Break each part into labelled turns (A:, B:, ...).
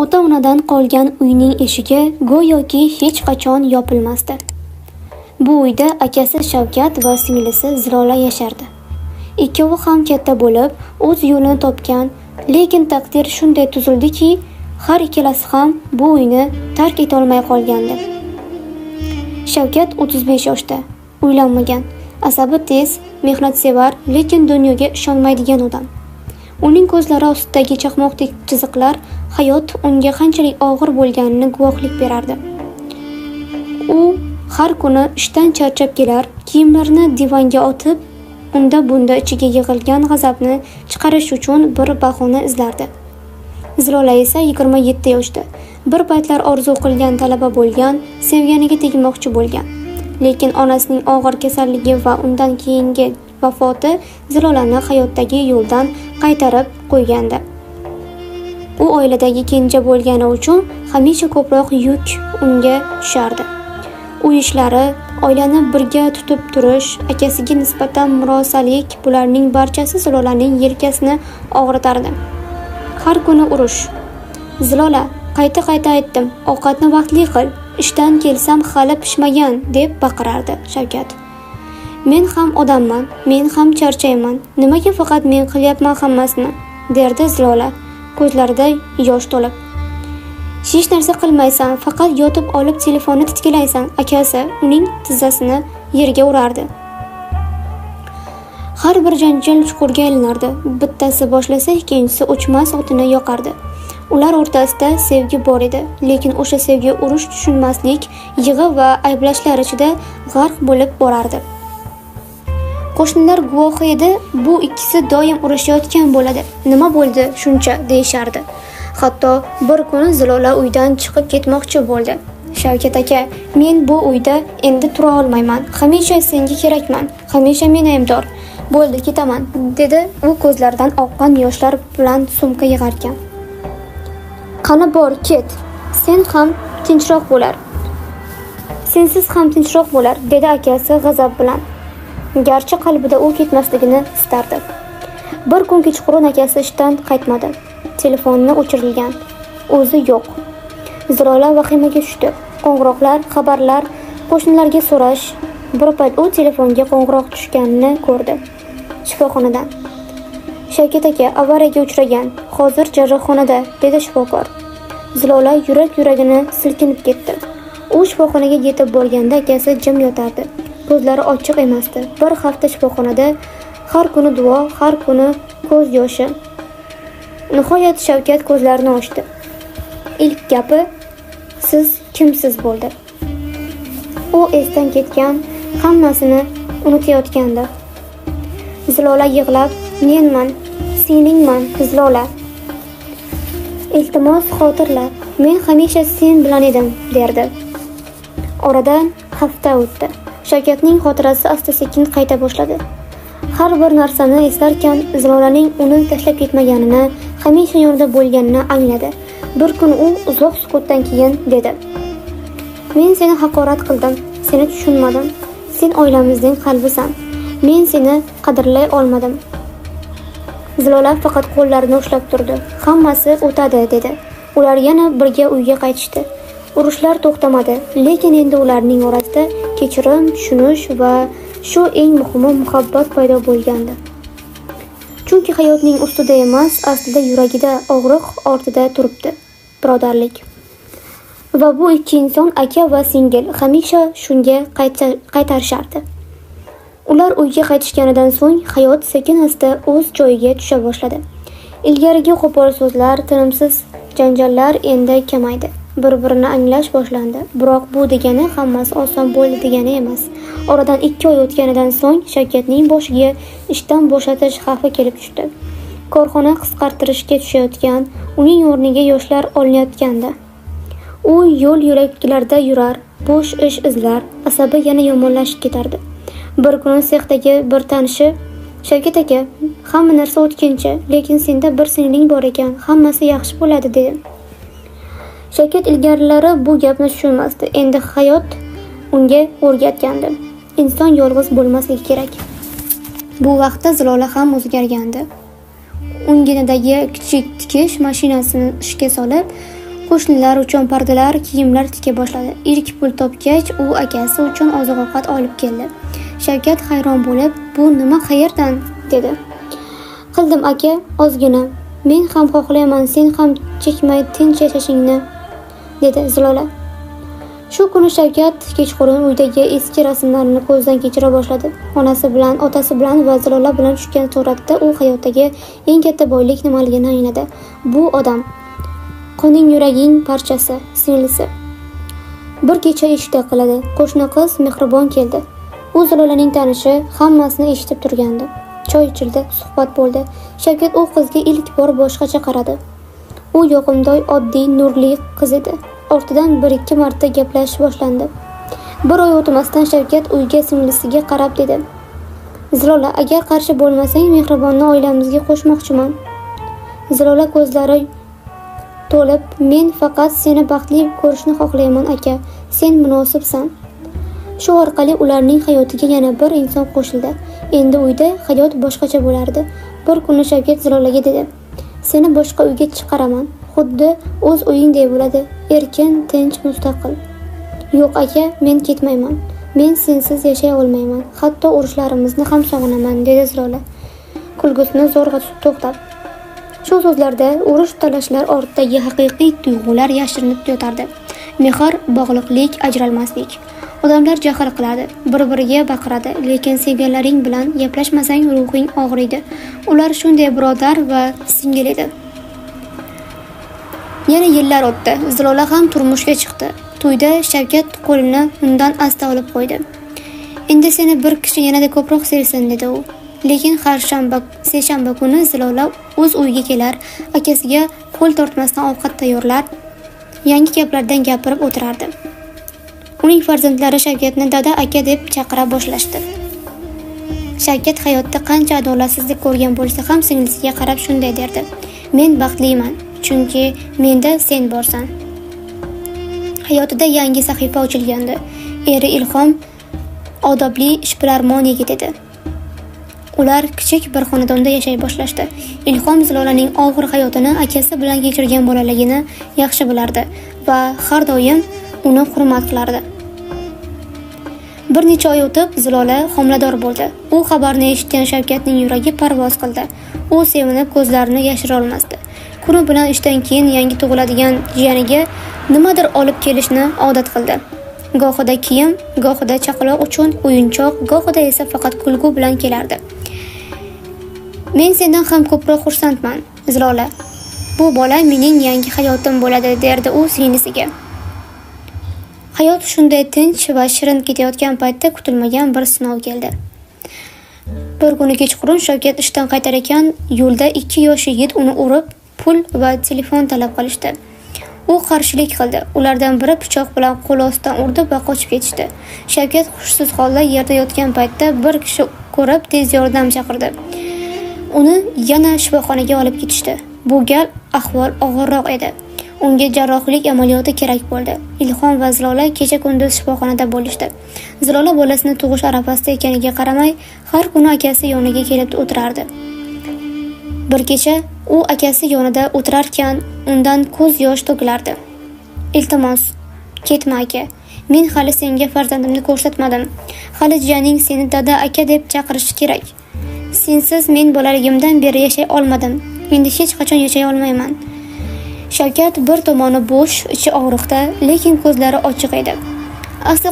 A: Ota-onadan qolgan uyning eshigi go'yoki hech qachon yopilmasdi. Bu uyda akasi Shavkat va singlisi Zilola yashardi. Ikkovi ham katta bo'lib, o'z yo'lini topgan, lekin taqdir shunday tuzildiki, har ikkalasi ham bu uyni tark etolmay qolgandi. Shavkat 35 yoshda, uylanmagan, asabi tez, mehnatsevar, lekin dunyoga ishonmaydigan odam. Uning ko'zlari ostidagi chaqmoqdek chiziqlar hayot unga qanchalik og'ir bo'lganini guvohlik berardi. U har kuni ishdan charchab kelar, kiyimlarini divanga otib, unda-bunda ichiga yig'ilgan g'azabni chiqarish uchun bir bahona izlardi. Zilola esa 27 yoshda. Bir paytlar orzu qilgan talaba bo'lgan, sevganiga tegmoqchi bo'lgan. Lekin onasining og'ir kasalligi va undan keyingi vafoti Zilolani hayotdagi yo'ldan qaytarib qo'ygandi. U oiladagi kenja bo'lgani uchun hamisha ko'proq yuk unga tushardi. Uy ishlari, oilani birga tutib turish, akasiga nisbatan murosalik, bularning barchasi Zilolaning yelkasini og'ritardi. Har kuni urush. Zilola, qayta-qayta aytdim, ovqatni vaqtli qil, ishdan kelsam hali pishmagan, deb baqirardi Shavkat. Men ham odamman, men ham charchayman. Nimaga faqat men qilyapman hammasini, derdi Zilola, ko'zlarida yosh to'lib. Hech narsa qilmaysan, faqat yotib olib telefonni titkilaysan, akasi uning tizzasini yerga urardi. Har bir janjal chuqurga aylanardi. Bittasi boshlasa, ikkinchisi o'chmas o'tini yoqardi. Ular o'rtasida sevgi bor edi, lekin o'sha sevgi urush, tushunmaslik, yig'i va ayblashlar ichida g'arq bo'lib borardi. Qo'shnilar guvohi edi, bu ikkisi doim urushayotgan bo'ladi. Nima bo'ldi shuncha, deyishardi. Hatto bir kuni Zilola uydan chiqib ketmoqchi bo'ldi. Shavkat aka, men bu uyda endi tura olmayman. Hamisha senga kerakman. Hamisha men aybdor. Bo'ldi, ketaman, dedi u ko'zlaridan oqqan yoshlar bilan sumka yig'arkan. Qani bor, ket. Sen ham tinchroq bo'lar. Sensiz ham tinchroq bo'lar, dedi akasi g'azab bilan. Garchi qalbida u ketmasligini istardi. Bir kun kechqurun akasi ishdan qaytmadi. Telefonni o'chirilgan. O'zi yo'q. Zilola vahimaga tushdi. Qo'ng'iroqlar, xabarlar, qo'shnilarga so'rash. Bir payt u telefonga qo'ng'iroq tushganini ko'rdi. Shifoxonadan. Shavkat aka avariyaga uchragan. Hozir jarrohxonada, dedi shifokor. Zilola yuragini silkinib ketdi. U shifoxonaga yetib borganda akasi jim yotardi. Ko'zlari ochiq emasdi. Bir hafta shifoxonada, har kuni duo, har kuni ko'z yoshi. Nihoyat Shavkat ko'zlarini ochdi. Ilk gapi siz kimsiz bo'ldi. U esdan ketgan, hammasini unutayotgandi. Zilola yig'lab, menman, singlingman, Zilola. Iltimos xotirla, men hamisha sen bilan edim, derdi. Oradan hafta o'tdi. Shavkatning xotirasi asta-sekin qayta boshladi. Har bir narsani eslarkan Zilolaning uni tashlab ketmaganini, hamisha yonida bo'lganini angladi. Bir kun u uzoq sukutdan keyin dedi: Men seni haqorat qildim, seni tushunmadim. Sen oilamizning qalbisan. Men seni qadrlay olmadim. Zilola faqat qo'llarini ushlab turdi. Hammasi o'tadi, dedi. Ular yana birga uyga qaytishdi. Urushlar to'xtamadi, lekin endi ularning orasida kechirim, tushunish va shu eng muhimi muhabbat paydo bo'lgandi. Chunki hayotning ustida emas, aslida yuragida og'riq ortida turibdi birodarlik. Va bu ikki inson, aka va singil, hamisha shunga qaytarishardi. Ular uyga qaytishganidan so'ng hayot sekin-asta o'z joyiga tusha boshladi. Ilgarigi qo'pol so'zlar, tinimsiz janjallar endi kamaydi. Bir-birini anglash boshlandi. Biroq bu degani hammasi oson bo'ldi degani emas. Oradan 2 oy o'tganidan so'ng Shavkatning boshiga ishdan bo'shatish xavfi kelib tushdi. Korxona qisqartirishga tushayotgan, uning o'rniga yoshlar olinayotgandi. U yo'l yo'laklarda yurar, bo'sh ish izlar, asabi yana yomonlashib ketardi. Bir kuni sexdagi bir tanishi, Shavkat aka, hamma narsa o'tkinchi, lekin senda bir singling bor ekan, hammasi yaxshi bo'ladi, dedi. Shavkat ilgarilari bu gapni tushunmasdi. Endi hayot unga o'rgatgandi. Inson yolg'iz bo'lmasligi kerak. Bu vaqtda Zilola ham o'zgargandi. Unginadagi kichik tikish mashinasini ishga solib, Qo'shnilar uchun pardalar, kiyimlar tika boshladi. Ilk pul topgach, u akasi uchun oziq-ovqat olib keldi. Shavkat hayron bo'lib, "Bu nima, qayerdan?" dedi. "Qildim aka, ozgina. Men ham xohlayman, sen ham chekmay tinch yashashingni", dedi Zilola. Shu kuni Shavkat kechqurun uydagi eski rasmlarni ko'zdan kechira boshladi. Onasi bilan, otasi bilan va Zilola bilan tushgan suratda u hayotdagi eng katta boylik nimaligini angladi. Bu odam qoning, yuraging parchasi, singlisi. Bir kecha eshik taqilladi. Qo'shni qiz Mehribon keldi. U Zilolaning tanishi, hammasini eshitib turgandi. Choy ichildi, suhbat bo'ldi. Shavkat u qizga ilk bor boshqacha qaradi. U yoqimtoy, oddiy, nurli qiz edi. Ortidan 1-2 marta gaplashish boshlandi. Bir oy o'tmasdan Shavkat uyga singlisiga qarab dedi: "Zilola, agar qarshi bo'lmasang, Mehribonni oilamizga qo'shmoqchiman." Zilola ko'zlari to'lib, "Men faqat seni baxtli ko'rishni xohlayman, aka. Sen munosibsan." Shu orqali ularning hayotiga yana bir inson qo'shildi. Endi uyda hayot boshqacha bo'lardi. Bir kuni Shavkat Zilolaga dedi: "Seni boshqa uyga chiqaraman. Xuddi o'z uyingday bo'ladi. Erkin, tinch, mustaqil." "Yo'q aka, men ketmayman. Men sensiz yashay olmayman. Hatto urushlarimizni ham sog'inaman", dedi Zilola, kulgusini zo'rg'a to'xtab. Shu so'zlarda urush talashlar ortidagi haqiqiy tuyg'ular yashirinib yotardi. Mehr, bog'liqlik, ajralmaslik. Odamlar jahl qiladi, bir-biriga baqiradi, lekin sevganlaring bilan gaplashmasang ruhing og'riydi. Ular shunday birodar va singil edi. Yana yillar o'tdi. Zilola ham turmushga chiqdi. To'yda Shavkat qo'lini undan asta olib qo'ydi. "Endi seni bir kishi yanada ko'proq sevsin", dedi u. Lekin har seshanba kuni Zilola o'z uyiga kelar, akasiga qo'l tortmasdan ovqat tayyorlar, yangi gaplardan gapirib o'tirardi. Uning farzandlari Shavkatni dada, aka deb chaqira boshlashdi. Shavkat hayotda qancha adolatsizlik ko'rgan bo'lsa ham singlisiga qarab shunday derdi: "Men baxtliman, chunki menda sen borsan." Hayotida yangi sahifa ochilgandi. Eri Ilhom odobli ishbilarmon yigit edi. Ular kichik bir xonadonda yashay boshlashdi. Ilhom Zilolaning og'ir hayotini, akasi bilan kechirgan bolaligini yaxshi bilardi va har doim uni hurmat qilardi. Bir necha oy o'tib Zilola homilador bo'ldi. U xabarni eshitgan Shavkatning yuragi parvoz qildi. U sevinib ko'zlarini yashira olmasdi. Kuni bilan ishdan keyin yangi tug'iladigan jiyaniga nimadir olib kelishni odat qildi. Gohida kiyim, gohida chaqaloq uchun o'yinchoq, gohida esa faqat kulgu bilan kelardi. "Men sendan ham ko'proq xursandman, Zilola. Bu bola mening yangi hayotim bo'ladi", derdi u singlisiga. Hayot shunday tinch va shirin ketayotgan paytda kutilmagan bir sinov keldi. Bir kuni kechqurun Shavkat ishdan qaytar ekan, yo'lda 2 yosh yigit uni urib, pul va telefon talab qilishdi. U qarshilik qildi. Ulardan biri pichoq bilan qo'li ostidan urdi va qochib ketishdi. Shavkat hushsiz holda yerda yotgan paytda bir kishi ko'rib tez yordam chaqirdi. Uni yana shifoxonaga olib ketishdi. Bu gal ahvol og'irroq edi. Unga jarrohlik amaliyoti kerak bo'ldi. Ilhom va Zilola kecha-kunduz shifoxonada bo'lishdi. Zilola bolasini tug'ish arafasida ekaniga qaramay, har kuni akasi yoniga kelib o'tirardi. Bir kecha u akasi yonida o'tirarkan, undan ko'z yosh to'kilardi. "Iltimos, ketma aka. Men hali senga farzandimni ko'rsatmadim. Hali jiyaning seni dada, aka deb chaqirishi kerak. Sensiz men bolaligimdan beri yashay olmadim. Endi hech qachon yashay olmayman." Shavkat bir tomoni bo'sh, ichi og'riqda, lekin ko'zlari ochiq edi. Asta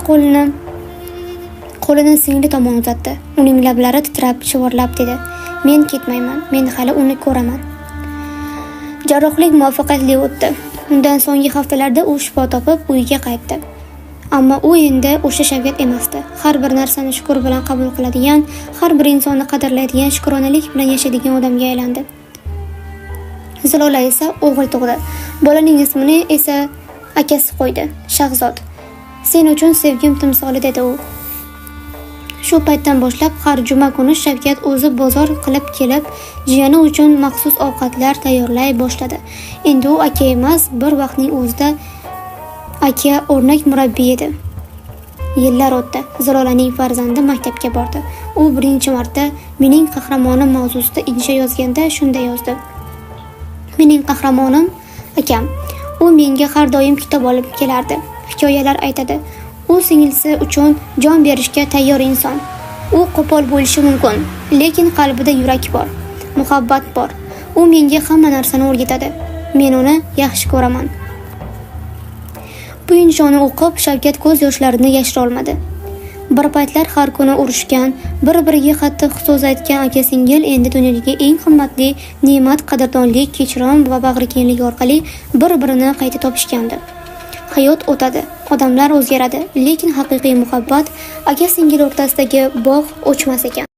A: qo'lini singli tomon uzatdi. Uning lablari titrab, shivirlab dedi: "Men ketmayman. Men hali uni ko'raman." Jarrohlik muvaffaqiyatli o'tdi. Undan so'nggi haftalarda u shifo topib uyiga qaytdi. Ammo u endi o'sha Shavkat emasdi. Har bir narsani shukr bilan qabul qiladigan, har bir insonni qadrlaydigan, shukronalik bilan yashaydigan odamga aylandi. Zilola esa o'g'il tug'di. Bolaning ismini esa akasi qo'ydi: Shahzod. "Sen uchun sevgim timsoli", dedi u. Shu paytdan boshlab har juma kuni Shavkat o'zi bozor qilib kelib, jiyani uchun maxsus ovqatlar tayyorlay boshladi. Endi u aka emas, bir vaqtning o'zida aka o'rnak murabbiy edi. Yillar o'tdi. Zilolaning farzandi maktabga bordi. U birinchi marta "Mening qahramonim" mavzusida insho yozganda shunday yozdi: "Mening qahramonim akam. U menga har doim kitob olib kelardi, hikoyalar aytadi. U singlisi uchun jon berishga tayyor inson. U qo'pol bo'lishi mumkin, lekin qalbida yurak bor, muhabbat bor. U menga hamma narsani o'rgatadi. Men uni yaxshi ko'raman. Bu inshoni o'qib, Shavkat ko'z yoshlarini yashira olmadi. Bir paytlar har kuni urushgan, bir-biriga qattiq so'z aytgan aka-singil endi dunyodagi eng qimmatli ne'mat qadrdonlik, kechirim va bag'rikenglik orqali bir-birini qayta topishgandi. Hayot o'tadi, odamlar o'zgaradi, lekin haqiqiy muhabbat, aka-singil o'rtasidagi bog' o'chmas ekan.